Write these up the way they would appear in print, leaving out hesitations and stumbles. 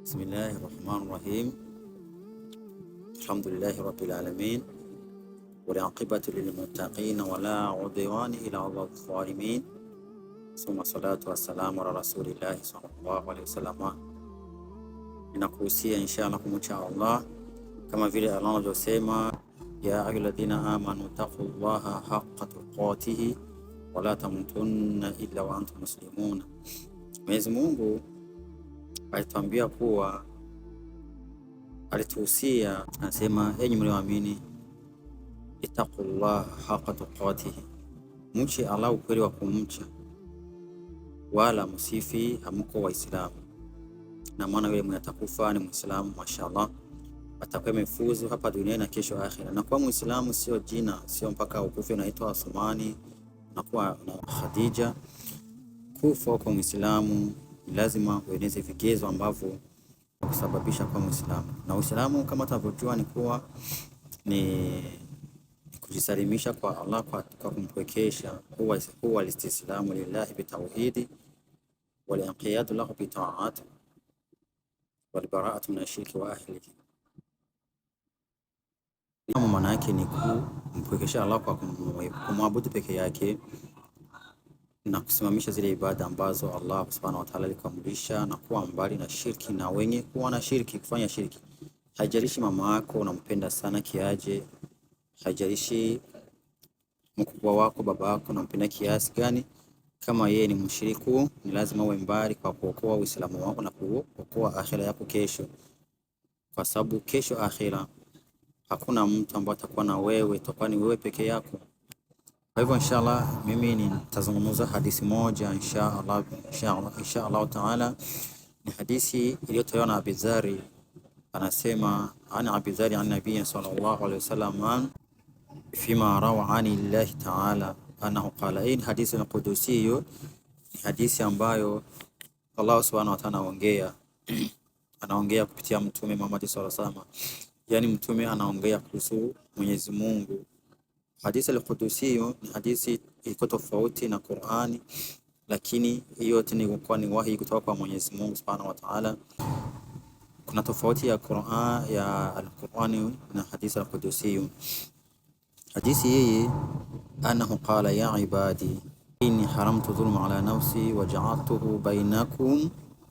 Bismillahi rahmani rahim. Alhamdulillahi rabbil alamin wal aqibatu lil muttaqin wala udwani illa ala zalimin. Summa salatu wassalamu ala rasulillahi sallallahu alaihi wasallam. Ninakuhusia inshallah kumcha Allah kama vile Allah anavyosema, ya ayyuhalladhina amanu taqullaha haqqa tuqatihi wala tamutunna illa wa antum muslimun. Mwenyezi Mungu alituambia kuwa, alituhusia, anasema enyi mlioamini, ittaqullaha haqqa tuqatihi, mche Allah ukweli wa kumcha, wala msifi hamko Waislamu. Na maana yule mwenye atakufa ni Muislamu, mashallah, atakuwa amefuzu hapa duniani na kesho akhira. Na kuwa Muislamu sio jina, sio mpaka ukufe unaitwa Asmani unakuwa na Khadija. Kufa kwa Muislamu ni lazima ueneze vigezo ambavyo kusababisha kuwa Muislamu. Na Uislamu kama tunavyojua ni kuwa ni kujisalimisha kwa Allah kwa kumpwekesha, huwa alistislamu lillahi bitauhidi walinqiyadu lahu bitaat walbaraatu min ashirki wa ahlihi. Maana yake ni kumpwekesha Allah kwa kumwabudu peke yake na kusimamisha zile ibada ambazo Allah subhanahu wa ta'ala alikuamrisha na kuwa mbali na shirki na wenye kuwa na shirki, kufanya shirki. Haijalishi mama yako unampenda sana kiaje, haijalishi mkubwa wako baba yako unampenda kiasi gani, kama yeye ni mshiriku, ni lazima uwe mbali kwa kuokoa Uislamu wako na kuokoa akhira yako kesho, kwa sababu kesho akhira hakuna mtu ambaye atakuwa na wewe, itakuwa ni wewe peke yako. Kwa hivyo inshallah mimi nitazungumza hadithi moja inshallah, inshallah, inshallah taala. Ni hadithi iliyotolewa na Abizari, anasema an Abizari an nabii sallallahu alaihi wasallam fima rawa ani llahi taala annahu qala. Hii ni hadithi al-Qudusi, ni hadithi ambayo Allah subhanahu wa ta'ala anaongea anaongea kupitia Mtume Muhammad sallallahu alaihi wasallam, yani mtume anaongea kuhusu Mwenyezi Mungu. Hadithi al-Qudusi ni hadithi iko tofauti na Qur'ani, lakini hiyo yote ni kwa ni wahi kutoka kwa Mwenyezi Mungu Subhanahu wa Ta'ala. Kuna tofauti ya Qur'an ya al-Qur'ani na hadithi al-Qudusi. Hadithi hii annahu qala ya ibadi inni haramtu dhulma ala nafsi wa ja'altuhu bainakum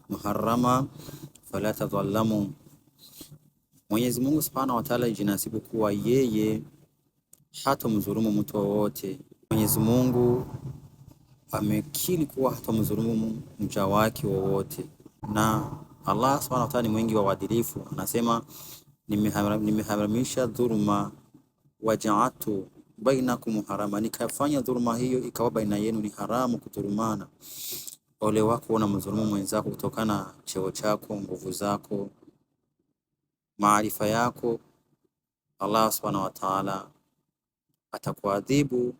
muharrama fala tadhallamu. Mwenyezi Mungu Subhanahu wa Ta'ala jinasibu kuwa yeye hatomdhulumu mtu wowote. Mwenyezi Mungu amekiri kuwa hatomdhulumu mja wake wowote, na Allah Subhanahu wa Ta'ala ni mwingi wa uadilifu. Anasema nimeharamisha dhuluma, wajaatu bainakum harama, nikafanya dhuluma hiyo ikawa baina yenu ni haramu kudhulumana. Ole wako na mdhulumu mwenzako kutokana na cheo chako, nguvu zako, maarifa yako. Allah Subhanahu wa Ta'ala atakuadhibu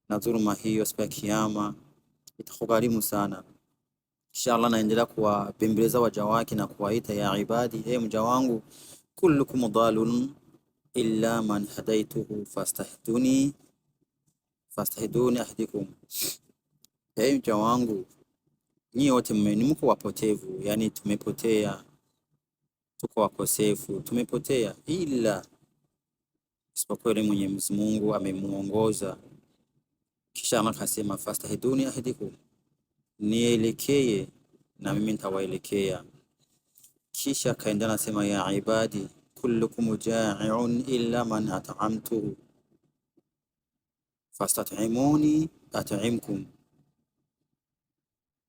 na dhuluma hiyo siku ya Kiyama itakugharimu sana. Insha Allah naendelea kuwabembeleza waja wake na kuwaita ya ibadi, e mja wangu, kullukum dalun illa man hadaituhu fastahduni fastahduni ahdikum, e mja wangu, nyie wote ni mko wapotevu, yani tumepotea, tuko wakosefu, tumepotea, ila isipokuwa yule Mwenyezi Mungu amemuongoza. Kisha Allah akasema fastahiduni ahdikum, nielekee na mimi nitawaelekea. Kisha kaendelea nasema ya ibadi kullukum ja'iun illa man at'amtuhu fastat'imuni at'imkum.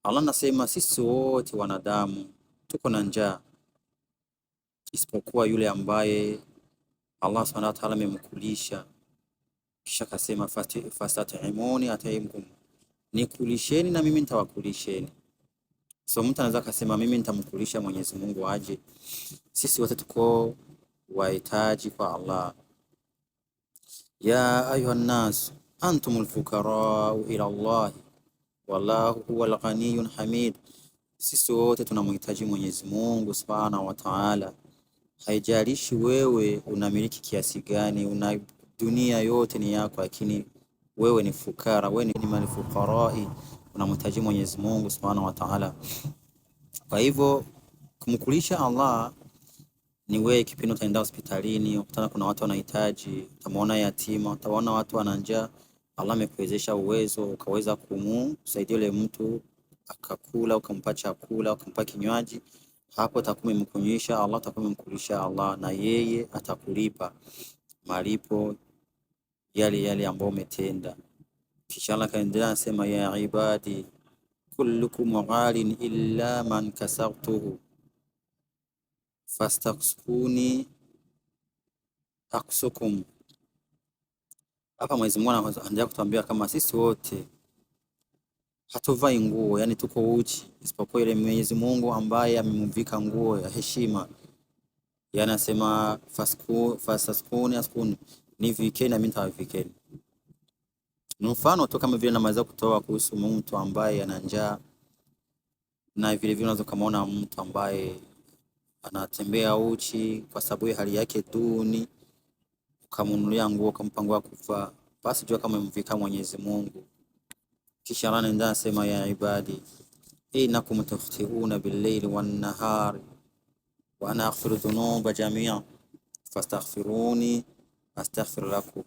Allah nasema sisi wote wanadamu tuko na njaa isipokuwa yule ambaye Allah subhanahu wa ta'ala amemkulisha. Kisha akasema fastat'imuni at'imkum, nikulisheni na mimi nitawakulisheni. So mtu anaweza akasema mimi nitamkulisha Mwenyezi Mungu aje? Sisi wote tuko wahitaji kwa Allah. Ya ayuha nnas antumul fuqarau ila Allah wallahu huwal ghaniyyun hamid. Sisi wote tunamhitaji Mwenyezi Mungu subhanahu wa ta'ala. Haijalishi wewe unamiliki kiasi gani, una dunia yote ni yako, lakini wewe ni fukara, wewe ni mali fuqarai, unamhitaji Mwenyezi Mungu Subhanahu wa Ta'ala. Kwa hivyo Kumkulisha Allah ni wewe kipindi utaenda hospitalini, ukutana kuna watu wanahitaji, utamuona yatima, utaona watu wana njaa. Allah amekuwezesha uwezo ukaweza kumsaidia yule mtu akakula, ukampa chakula, ukampa kinywaji, hapo utakuwa umemkunywisha Allah, utakuwa umemkulisha Allah, na yeye atakulipa malipo yale yale ambayo umetenda. Kisha Allah kaendelea anasema, ya ibadi kullukum ghalin illa man kasartuhu fastaksuni aksukum. Hapa Mwenyezi Mungu anaendelea kutuambia kama sisi wote hatuvai nguo, yani tuko uchi, isipokuwa ile Mwenyezi Mungu ambaye amemvika nguo ya heshima. Yani anasema fastaskuni askuni, nivikeni na mimi nitawavikeni. Ni mfano tu kama vile namaliza kutoa kuhusu mtu ambaye ana njaa, na vile vile unaweza kumuona mtu ambaye anatembea uchi kwa sababu ya hali yake duni, ukamnunulia nguo, ukampa nguo ya kuvaa, basi jua kama umemvika Mwenyezi Mungu. Kisha Allah anaendelea anasema, ya ibadi innakum tukhtiuna bil-layli wan-nahari wa ana aghfiru dhunuba jamia fastaghfiruni astaghfir lakum.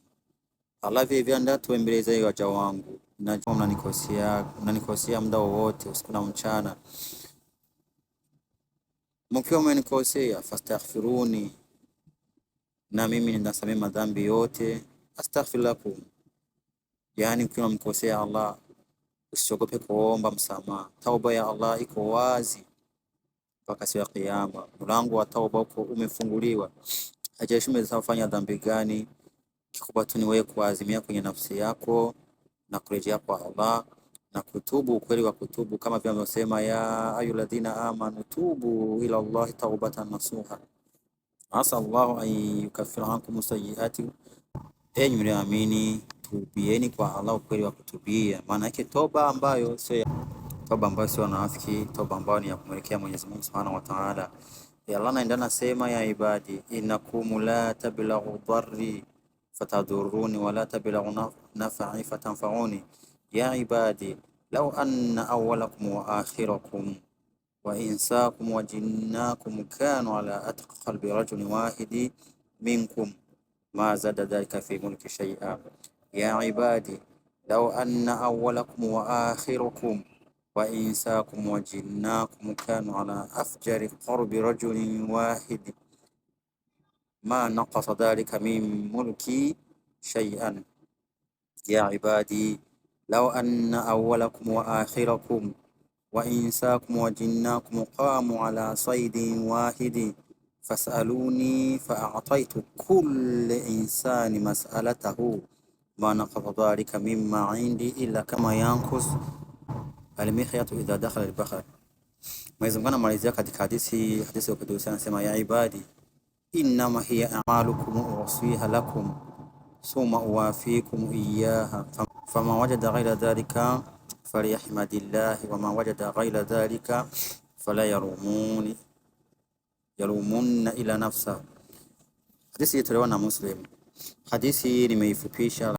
Allah vile vile anaendelea tuembeleza waja wangu, najua mnanikosea, mnanikosea muda wowote usiku na mchana. Mkiwa mmenikosea, fastaghfiruni, na mimi ninasamehe madhambi yote, astaghfir lakum. Yani ukiwa mkosea Allah usiogope kuomba msamaha. Tauba ya Allah iko wazi mpaka siku ya Kiyama. Mlango wa tauba uko umefunguliwa. Haijalishi umefanya dhambi gani, kikubwa tu ni wewe kuazimia kwenye nafsi yako na kurejea kwa Allah na kutubu, ukweli wa kutubu, kama vile amesema ya ayyuhalladhina amanu tubu ila Allahi taubatan nasuha asa Allahu an yukaffira ankum sayyiati. Enyi mlioamini, tubieni kwa Allah ukweli wa kutubia. Maana yake toba ambayo sio toba ambayo sio wanafiki, toba ambayo ni ya kumwelekea Mwenyezi Mungu Subhanahu wa Ta'ala. Ya Allah anaendelea nasema, ya ibadi innakum la tablaghu dharri fatadurruni wa la tablaghu naf'i fatanfa'uni ya ibadi law anna awwalakum wa akhirakum wa insakum wa jinnakum kanu ala atqa qalbi rajulin wahidi minkum ma zada dhalika fi mulki shay'a ya ibadi law anna awwalakum wa akhirakum wa insakum wa jinnakum kanu ala afjari qalbi rajulin wahidi ma naqasa dhalika min mulki shay'an ya ibadi law anna awwalakum wa akhirakum wa insakum wa jinnakum qamu ala saidin wahidin fasaluni faataitu kulla insani mas'alatahu ma naqasa dhalika mimma indi illa kama yankus almihyatu idha dakhala albahr. Mwenyezi Mungu anamalizia katika hadithi ya Kudusi anasema, ya ibadi innama hiya a'malukum uhsiha lakum thumma uwafikum iyyaha fama wajada ghaira dhalika falyahmadillahi wama wajada ghaira dhalika fala yarumuni yalumunna ila nafsa. Hadithi ilitolewa na Muslim. Hadithi nimeifupisha.